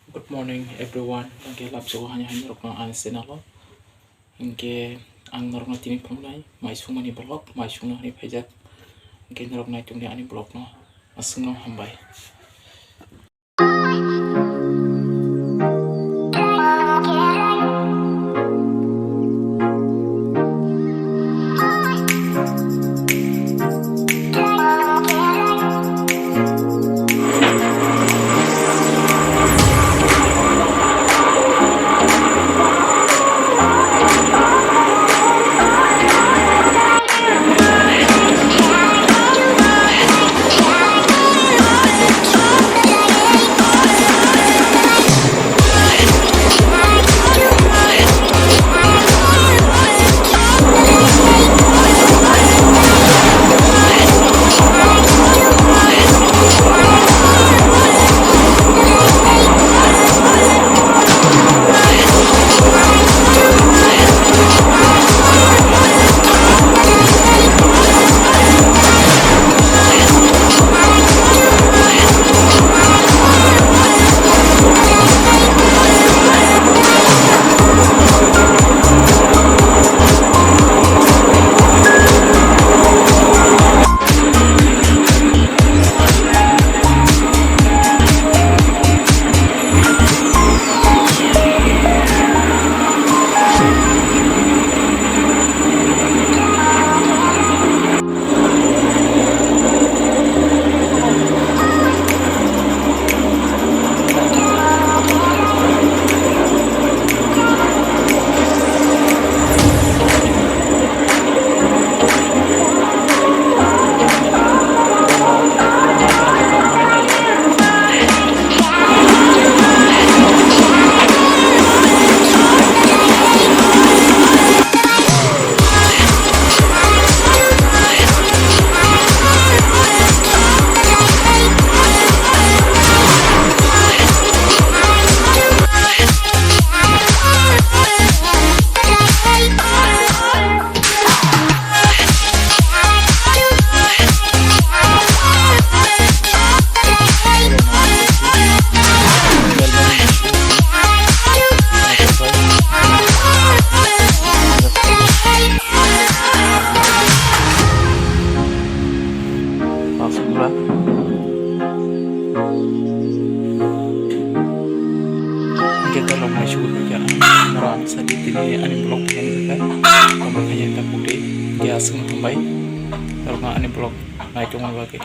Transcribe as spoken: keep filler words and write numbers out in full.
Good morning everyone. Hwnkhe lapsugo hani hani norokno ani channel o. Hwnkhe ang norokno tini phunuknai mai sungmani vlog, mai sungna hani phaijak. Hwnkhe norok naitongdi ani vlog no. Aswkno hambai. Asukra. Hingke tei rok naisugwi tongkha. Norok ang sadi tini ani vlog khaina khe comment khaina ta pudi. Hingke aswkno hambai. Norokno ani vlog naitongma bagwi.